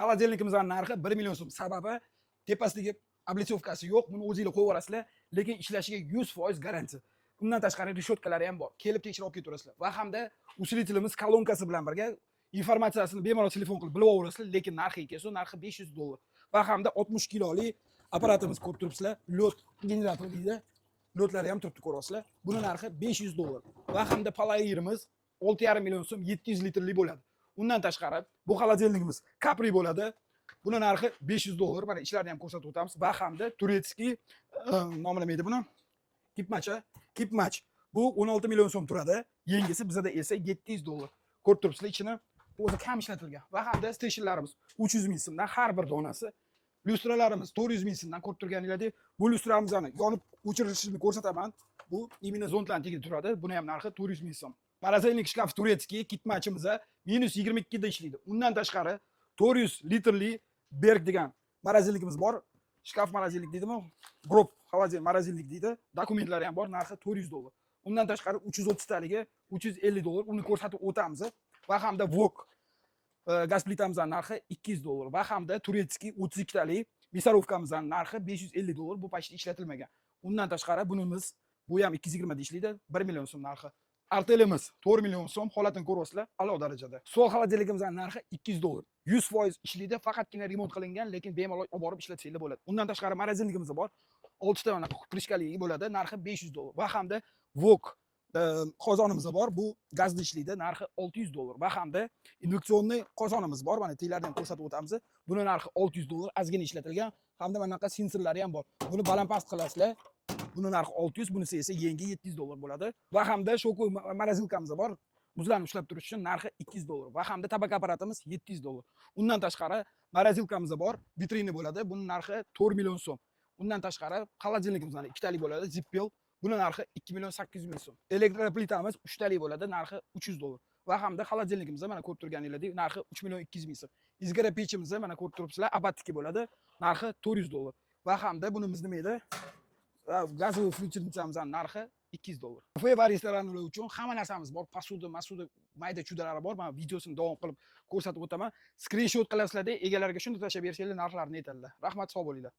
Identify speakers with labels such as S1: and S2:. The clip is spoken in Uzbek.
S1: Холодильник imizni narxi 1 million so'm. Sababi, tepasidagi облицовка si yo'q, buni o'zinglar qo'yib yuborasizlar, lekin ishlashiga 100% garantiya. Undan tashqari решётка lari ham bor. Kelib tekshirib olib ketaverasizlar. Va hamda усилитель imiz колонка si bilan birga, informatsiyasini bemalol telefon qilib bilib olaverasizlar, lekin narxi kelsa, narxi 500 dollar. Va hamda 60 kiloli apparatimiz, ko'rib turibsizlar, лёд generator deydi. Лёд lari ham turibdi, ko'ryapsizlar. Buni narxi 500 dollar. Va hamda Polairimiz 6,5 million so'm, 700 litrli bo'ladi. Undan tashqari bu холодильник imiz Capri bo'ladi. Buni narxi 500 dollar. Mana, ichlarini ham ko'rsatib o'tamiz. Va hamda турецкий, nomi nima edi buni? Kipmacha, Kipmach. Bu 16 million so'm turadi. Yengisi bizada esa 700 dollar. Ko'rib turibsizlar ichini. O'zi kam ishlatilgan. Va hamda station larimiz 300 ming so'mdan har bir donasi. Lyustralarimiz 400 ming so'mdan, ko'rib turganingizdek, bu lyustramizni yonib o'chirilishini ko'rsataman. Bu именно zontlarning tagida turadi. Buni ham narxi 400 ming so'm. Морозильник shkaf турецкий Kitmachimiz minus 22 da ishlaydi. Undan tashqari 400 litrli Berg degan морозильник imiz bor. Shkaf морозильник deydimi? Гроб холодильник морозильник deydi. Dokumentlari ham bor, narxi 400 dollar. Undan tashqari 330 taligi 350 dollar. Uni ko'rsatib o'tamiz. Va hamda Wok gaz plitamizning narxi 200 dollar va hamda турецкий 32 talik мясорубка mizning narxi 550 dollar. Bu почти ishlatilmagan. Undan tashqari bunimiz, bu ham 220 da ishlaydi, 1 million so'm narxi. Artelimiz 4 million so'm, holatini ko'ryapsizlar, a'lo darajada. Stol холодильник imizning narxi 200 dollar. 100% ishlaydi, faqatgina remont qilingan, lekin bemalol olib borib ishlatsanglar bo'ladi. Undan tashqari морозильник imiz bor. 6 ta mana крышка li bo'ladi, narxi 500 dollar. Va hamda Wok qozonimiz bor, bu gazda ishlaydi, narxi 600 dollar. Va hamda индукционный qozonimiz bor, mana taglarini ham ko'rsatib o'tamiz. Buni narxi 600 dollar, ozgina ishlatilgan. Hamda mana bunaqa sensorlari ham bor. Buni baland past qilasizlar. Buni narxi 600, bunisi esa yengi 700 dollar bo'ladi. Va hamda шоковый морозилка miz bor. Muzlarni ushlab turish uchun, narxi 200 dollar. Va hamda табак apparatimiz 700 dollar. Undan tashqari морозилка miz bor, vitrina bo'ladi. Buni narxi 4 million so'm. Undan tashqari холодильник imiz mana ikkitalik bo'ladi, Zippel. Buni narxi 2 million 800 ming so'm. Elektroplitamiz uchtalik bo'ladi, narxi 300 dollar. Va hamda холодильник imiz, mana, ko'rib turganingizdek, narxi 3 million 200 ming so'm. Izgara pechimiz, mana, ko'rib turibsizlar, Abattiki bo'ladi, narxi 400 dollar. Va hamda bunimiz nima edi? Газовый фритюрница mizni narxi 200 dollar. Kafe va restoranlar uchun hamma narsamiz bor. Посуда, masuda, mayda chuydalari bor. Men videosini davom qilib ko'rsatib o'taman. Skrinshot qilasizlarda, egalariga shunda tashlab bersanglar, narxlarini aytadilar. Rahmat, sog' bo'linglar.